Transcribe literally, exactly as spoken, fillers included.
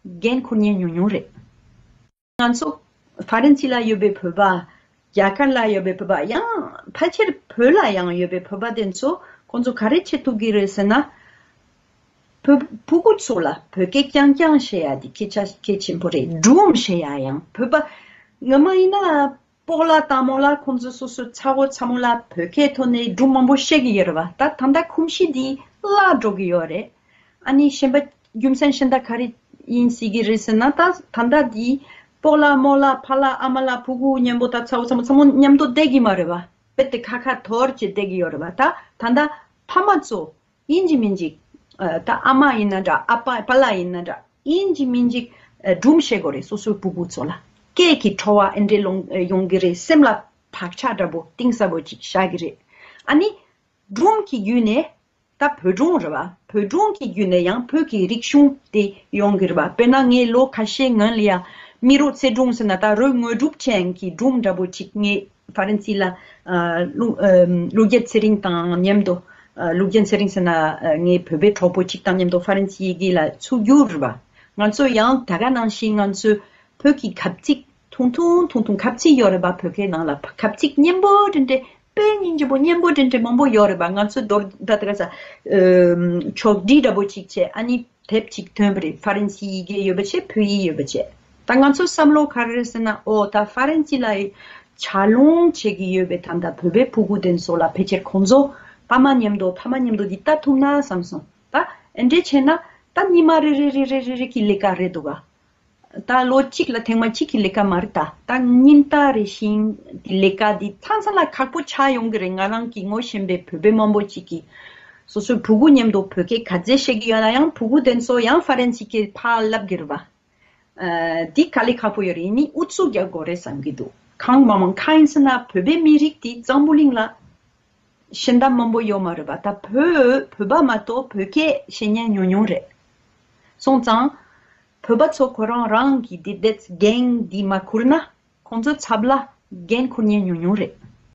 འགན་འཁུར་མཁན་ཉུང་ཉུང་རེད། ང་ཚོ་ཧྥ་རན་སི་ལ་ཡོད་པའི་བོད་པ། རྒྱ་གར་ལ་ཡོད་པའི་བོད་པ། ཡང་ཕལ་ཆེར་བོད་ལ་ཡང་ཡོད་པའི་བོད་པ་དེ་ཚོ་ཁོང་ཚོ་ག་རེ་བྱེད་ཐུབ་ཀྱི་རེད་ཟེར་ན། བོད་ཕྲུ་གུ་ཚོ་ལ་བོད་སྐད་རྐྱང་རྐྱང་བཤད་ཡ་དེ་སྐད་ཆ་གལ་ཆེན་པོ་རེད། སྒྲུང་བཤད་ཡ་ཡང་བོད་པ་ངོ་མ་ཡིན་ན། སྤོ་ལགས་དང་རྨོ་ལགས་ཁོང་ཚོ་སོ་སོའི་ཚ་བོ་ཚ་མོ་ལ་བོད་སྐད་ཐོག་ནས་སྒྲུང་མང་པོ་བཤད་ཀྱི་ཡོད་རེད་བ། ད་ད་ལྟ་གོམས་གཤིས་འདི་བརླག་འགྲོ་གི་ཡོད་རེད། ཨ་ནི་གཞན་པ་རྒྱུ་མཚན་གཞན་དག་ག་རེ་ཡིན་སྲིད་ཀྱི་རེད་ཟེར་ན། ད་ད་ལྟ་འདི་སྤོ་ལགས་རྨོ་ལགས་ཕ་ལགས་ཨ་མ་ལགས་ཕྲུ་གུ་མཉམ་པོ་ད་ཚ་བོ་ཚ་མོ་ཚ་མོ་མཉམ་དུ་བསྡད་ཀྱི་མ་རེད་བ། རྦད་དེ་ཁ་ཁ་འཐོར་བྱས་བསྡད་ཀྱི་ཡོད་རེད་བ། ད་ད་ལྟ་ཕ་མ་ཚོ་ཡིན་གཅིག་མིན་གཅིག་ཨ། ད་ཨ་མ་ཡིན་ན་འདྲ། ཨ་ཕ་པཱ་ལགས་ཡིན་ན་འདྲ། ཡིན་གཅིག་མིན་གཅིག་ཨ། སྒྲུང་བཤད་དགོས་རེད། སོ་སོའི་ཕྲུ་གུ་ཚོ་ལ་སྐད་ཀྱི་བྲོ་བ་ཨེ་འདྲས་ལོང་ཡོང་གི་རེད། སེམས་ལ་བག་ཆགས་འདྲ་པོ་གཏིང་ཟབ་པོ་ཅིག་བཞག་གི་རེད། ཨ་ནི་སྒྲུང་གི་བརྒྱུད་ནས། ད་བོད་སྒྲུང་རེད་བ། བོད་སྒྲུང་གི་བརྒྱུད་ནས་ཡང་བོད་ཀྱི་རིག་གཞུང་དེ་ཡོང་གི་རེད་བ། དཔེར་ན་ངས་ལོ་ཁ་ཤས་སྔོན་ལ་ཡ་མི་རོ་ཚེ་སྒྲུང་ཟེར་ན། ད་རོལ་དངོས་གྲུབ་ཅན་གྱི་སྒྲུང་འདྲ་པོ་ཅིག་ངས་ཧྥ་རན་སི་ལ་ཨ། ཀླུ་ཨ། ཀླུ་རྒྱལ་ཚེ་རིང་དང་མཉམ་དུ། ཨ། ཀླུ་རྒྱལ་ཚེ་རིང་ཟེར་ན། ཨ། ངའི་བོད་པའི་གྲོགས་པོ་གཅིག་དང་མཉམ་དུ་ཧྥ་རན་སི་ཡི་གེ་ལ་ཚུར་བསྒྱུར་བ། ང་ཚོ་ཡང་ད་ག་ནང་བཞིན་ང་ཚོའི་བོད་ཀྱི་ཁ་བརྩིགས་ཐུང་ཐུང་ཐུང་ཐུང་ཁ་བརྩིགས་ཡོད་རེད་པ། བོད་སྐད་ནང་ལ་ཁ་བརྩིགས་སྙན་པོ་འདྲ་འདྲ། དཔེ་སྙིང་རྗེ་པོ་སྙན་པོ་འདྲ་འདྲ་མང་པོ་ཡོད་རེད་པ། ང་ཚོས་མདོར་ད་ལྟ་ག་ས། ཨ། ཕྱོགས་བསྒྲིགས་འདྲ་པོ་ཅིག་བྱས། ཨ་ནི་དེབ་ཅིག་ཐོན་པ་རེད། ཧྥ་རན་སི་ཡི་གེ་ཡོད་པ་བྱས། བོད་ཡིག་ཡོད་པ་བྱས། ད་ང་ཚོའི་བསམ་བློ་ག་རེ་རེད་ཟེར་ན། ཨོ་ད་ཧྥ་རན་སི་ལ་ཆ་ལུང་བྱེད་ཀྱི་ཡོད་པའི་ད་ལྟ་བོད་པའི་ཕྲུ་གུ་དེ་ཚོ་ལ་ཕལ་ཆེར་ཁོང་ཚོ་ཕ་མ་མཉམ་དུ་ཕ་མ་མཉམ་དུ་འདི་ལྟ་ཐུབ་ན་བསམ་སོང་། ད་ཨེ་འདྲས་བྱས་ན་ད་ཉི་མ་རེ་རེ་རེ་རེ་རེ་རེ་གི་ལས་ཀ་རེད་འདུག་ག་ད་ལོ་གཅིག་ལ་ཐེངས་མ་གཅིག་གི་ལས་ཀ་མ་རེད། ད་ད་ཉིན་ལྟར་རེ་བཞིན་གྱི་ལས་ཀ་འདི་ཚང་ཚང་ལ་ཁག་པོ་ཆགས་ཡོང་གི་རེད། ང་རང་གིས་ངོ་ཤེས་པའི་བོད་པའི་མང་པོ་ཅིག་གིས་སོ་སོའི་ཕྲུ་གུ་མཉམ་དུ་བོད་སྐད་ག་ཚད་བཤད་ཀྱི་ཡོད་ན་ཡང་། ཕྲུ་གུ་དེ་ཚོ་ཡང་ཧྥ་རན་སི་སྐད་ཕར་ལབ་ཀྱི་རེད་བ། ཨ། འདི་དཀའ་ལས་ཁག་པོ་ཡོད་རེད། ཡིན་ནའི་ཨུ་ཚུགས་རྒྱག་དགོས་རེད་བསམ་གྱི་འདུག་གང་མང་མང་གང་ཡིན་ཟེར་ན། བོད་པའི་མི་རིགས་འདི་འཛམ་བུ་གླིང་ལ་ཞེན་ལྟ་མང་པོ་ཡོད་མ་རེད་པ། ད་བོད་བོད་པ་མ་གཏོགས་བོད་སྐད་བཤད་མཁན་ཉུང་ཉུང་རེད། སོང་ཙང་བོད་པ་ཚོ་ཁོ་རང་རང་གི་འདི་འདེད་འགན་འདི་མ་འཁུར་ན། ཁོང་ཚོའི་ཚབ་ལ་འགན་འཁུར་མཁན་ཉུང་ཉུང་རེད།